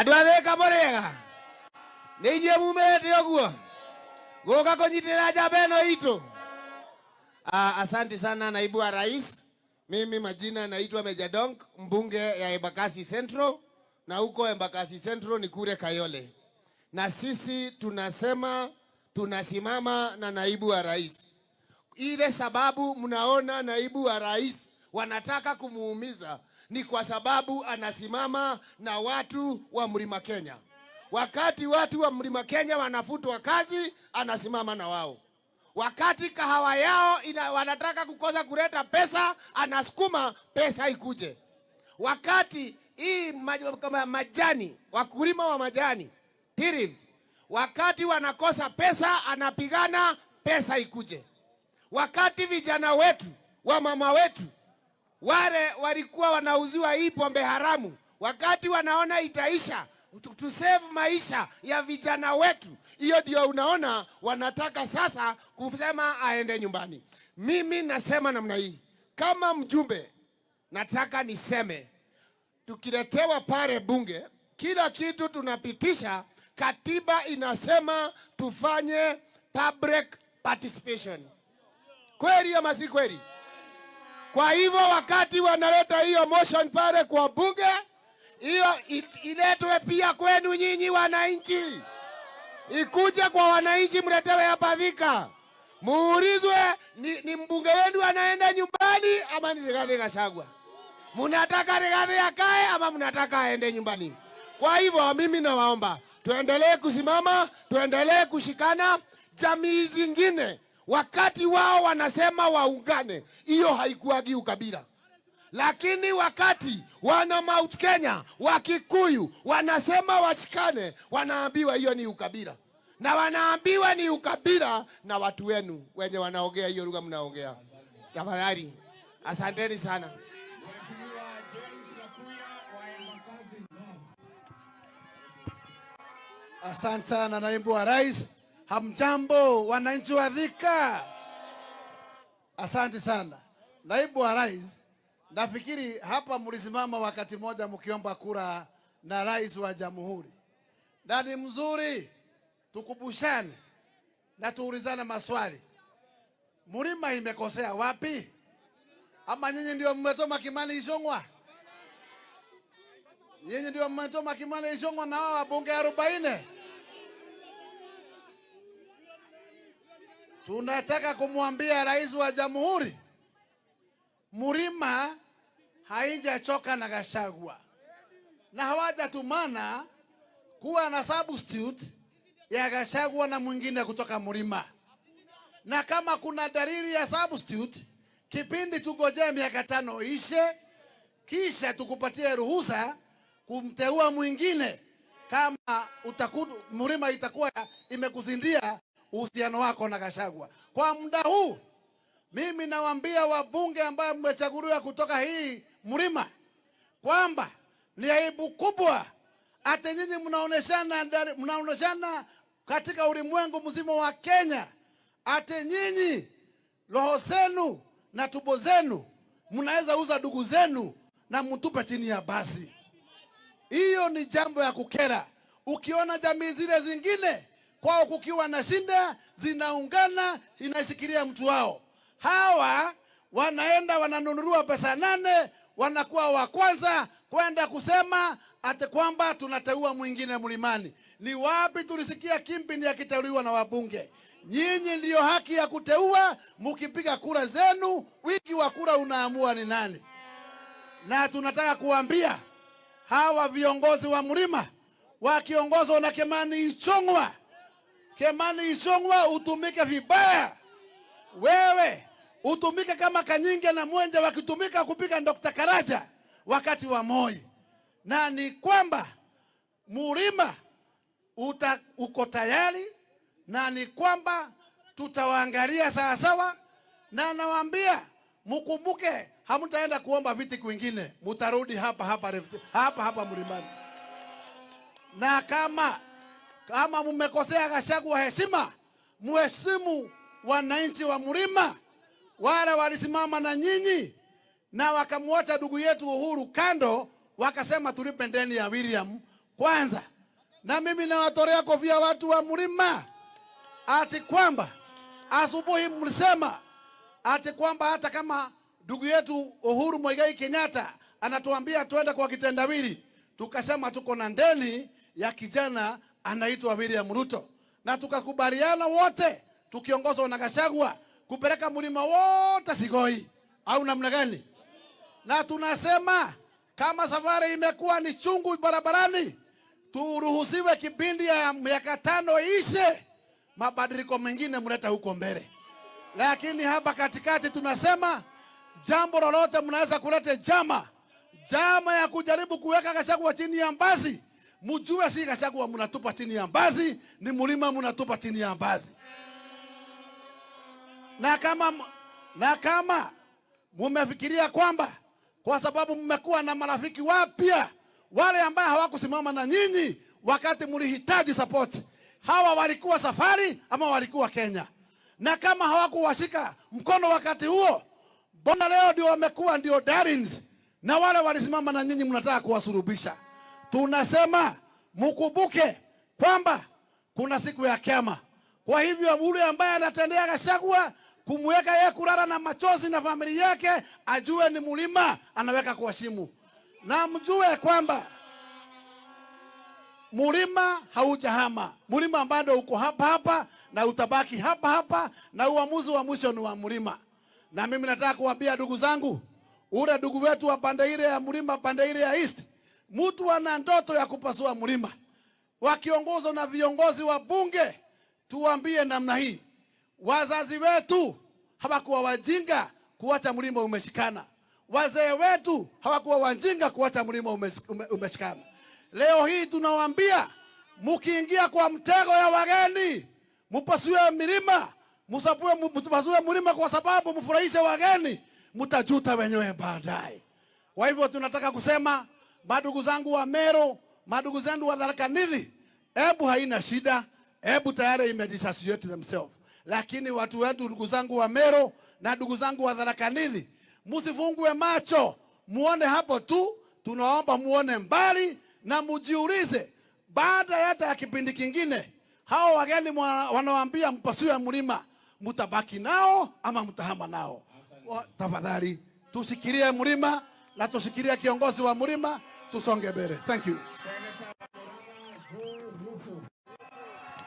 Andũ a Thĩka mũrĩega? Nĩ inyuĩ mumĩrĩte ũguo gũka kũnyitĩrĩra njamba ĩno itũ. Asante sana, naibu wa rais. Mimi majina naitwa Meja Donk, mbunge ya Embakasi Central, na huko Embakasi Central ni kule Kayole. Na sisi tunasema tunasimama na naibu wa rais. Ile sababu mnaona naibu wa rais wanataka kumuumiza ni kwa sababu anasimama na watu wa Mlima Kenya. Wakati watu wa Mlima Kenya wanafutwa kazi, anasimama na wao. Wakati kahawa yao wanataka kukosa kuleta pesa, anasukuma pesa ikuje. Wakati hii majani, wakulima wa majani tea leaves, wakati wanakosa pesa, anapigana pesa ikuje. Wakati vijana wetu, wamama wetu wale walikuwa wanauziwa hii pombe haramu, wakati wanaona itaisha, to save maisha ya vijana wetu, hiyo ndio unaona wanataka sasa kusema aende nyumbani. Mimi nasema namna hii, kama mjumbe, nataka niseme tukiletewa pale bunge, kila kitu tunapitisha, katiba inasema tufanye public participation. Kweli ama si kweli? Kwa hivyo wakati wanaleta hiyo motion pale kwa bunge, hiyo iletwe pia kwenu nyinyi wananchi, ikuje kwa wananchi, mletewe hapa Thika, muulizwe ni mbunge wenu anaenda nyumbani ama ni Rigathi Gachagua? Mnataka Rigathi akae ama mnataka aende nyumbani? Kwa hivyo mimi nawaomba tuendelee kusimama, tuendelee kushikana. Jamii zingine wakati wao wanasema waungane, hiyo haikuagi ukabila. Lakini wakati wana Mount Kenya Wakikuyu wanasema washikane, wanaambiwa hiyo ni ukabila, na wanaambiwa ni ukabila na watu wenu wenye wanaongea hiyo lugha mnaongea. Tafadhali, asanteni sana. Mheshimiwa James Gakuya wa Embakasi North. Asante sana, naibu wa rais. Hamjambo, wananchi wa Thika? Asante sana, naibu wa rais. Nafikiri hapa mlisimama wakati mmoja mkiomba kura na rais wa jamhuri, na ni mzuri tukumbushane na tuulizane maswali. Mlima imekosea wapi? Ama nyinyi ndio mmetuma Kimani Ichung'wa? Nyinyi ndio mmetuma Kimani Ichung'wa na hao wabunge 40? Tunataka kumwambia rais wa jamhuri, Mlima haijachoka na Gachagua na hawajatumana kuwa na substitute ya Gachagua na mwingine kutoka Mlima. Na kama kuna dalili ya substitute, kipindi tungojee miaka 5 ishe, kisha tukupatie ruhusa kumteua mwingine kama Mlima itakuwa imekuzindia uhusiano wako na Gachagua. Kwa muda huu mimi nawaambia wabunge ambao mmechaguliwa kutoka hii Mlima kwamba ni aibu kubwa ati nyinyi mnaoneshana katika ulimwengu mzima wa Kenya ati nyinyi roho zenu na tumbo zenu mnaweza uza ndugu zenu na mtupe chini ya basi. Hiyo ni jambo ya kukera. Ukiona jamii zile zingine kwao kukiwa na shida zinaungana, inashikilia mtu wao. Hawa wanaenda wananunuliwa pesa 8, wanakuwa wa kwanza kwenda kusema ati kwamba tunateua mwingine mlimani. Ni wapi tulisikia Kimpini akiteuliwa na wabunge? Nyinyi ndiyo haki ya kuteua, mkipiga kura zenu, wingi wa kura unaamua ni nani. Na tunataka kuambia hawa viongozi wa mlima wakiongozwa na Kimani Ichung'wa, Kimani Ichung'wa utumike vibaya. Wewe utumike kama Kanyinge na Mwenje wakitumika kupiga Dr. Karaja wakati wa Moi. Na ni kwamba mlima uko tayari, na ni kwamba tutawaangalia sawa sawa, na nawaambia mkumbuke, hamtaenda kuomba viti kwingine, mtarudi hapa hapa Rift, hapa hapa mlimani. Na kama mmekosea Gachagua heshima, muheshimu wananchi wa mlima wale walisimama na nyinyi na wakamwacha ndugu yetu Uhuru kando, wakasema tulipe ndeni ya William Kwanza, na mimi nawatolea kofia watu wa mlima, ati kwamba asubuhi mlisema ati kwamba hata kama ndugu yetu Uhuru Muigai Kenyatta anatuambia tuende kwa kitendawili, tukasema tuko na ndeni ya kijana anaitwa William Ruto, na tukakubaliana wote tukiongozwa na Gachagua kupeleka mlima wote Sigoi, au namna gani? Na tunasema kama safari imekuwa ni chungu barabarani, turuhusiwe kipindi ya miaka 5 ishe, mabadiliko mengine mleta huko mbele. Lakini hapa katikati tunasema jambo lolote mnaweza kuleta jama jama ya kujaribu kuweka Gachagua chini ya basi, mjue si Gachagua mnatupa chini ya basi, ni mlima mnatupa chini ya basi. Na kama mumefikiria kwamba kwa sababu mmekuwa na marafiki wapya wale ambao hawakusimama na nyinyi wakati mlihitaji support, hawa walikuwa safari ama walikuwa Kenya? Na kama hawakuwashika mkono wakati huo, mbona leo ndio wamekuwa ndio darlings, na wale walisimama na nyinyi mnataka kuwasurubisha? Tunasema mkumbuke kwamba kuna siku ya kiama. Kwa hivyo yule ambaye anatendea Gachagua kumweka yeye kulala na machozi na familia yake, ajue ni mlima anaweka kwa shimo, na mjue kwamba mlima haujahama, mlima bado uko hapa hapa na utabaki hapa hapa, na uamuzi wa mwisho ni wa mlima. Na mimi nataka kuambia ndugu zangu, ule ndugu wetu wa pande ile ya mlima, pande ile ya East, mtu ana ndoto ya kupasua mlima, wakiongozwa na viongozi wa bunge, tuambie namna hii, wazazi wetu hawakuwa wajinga kuacha mlima umeshikana. Wazee wetu hawakuwa wajinga kuacha mlima umeshikana. Leo hii tunawaambia, mkiingia kwa mtego ya wageni, mupasue milima, musapue, mupasue mlima kwa sababu mfurahishe wageni, mtajuta wenyewe baadaye. Kwa hivyo tunataka kusema, madugu zangu wa Meru, madugu zangu wa Tharaka Nithi, Embu haina shida, Embu tayari imedissociate themselves. Lakini watu wetu, ndugu zangu wa Meru na ndugu zangu wa Tharaka Nithi, msifungwe macho muone hapo tu, tunaomba muone mbali na mujiulize, baada ya hata ya kipindi kingine, hao wageni wanawaambia mpasue mlima, mtabaki nao ama mtahama nao? Tafadhali tushikilie mlima na tushikilie kiongozi wa mlima, tusonge mbele. Thank you. Senator.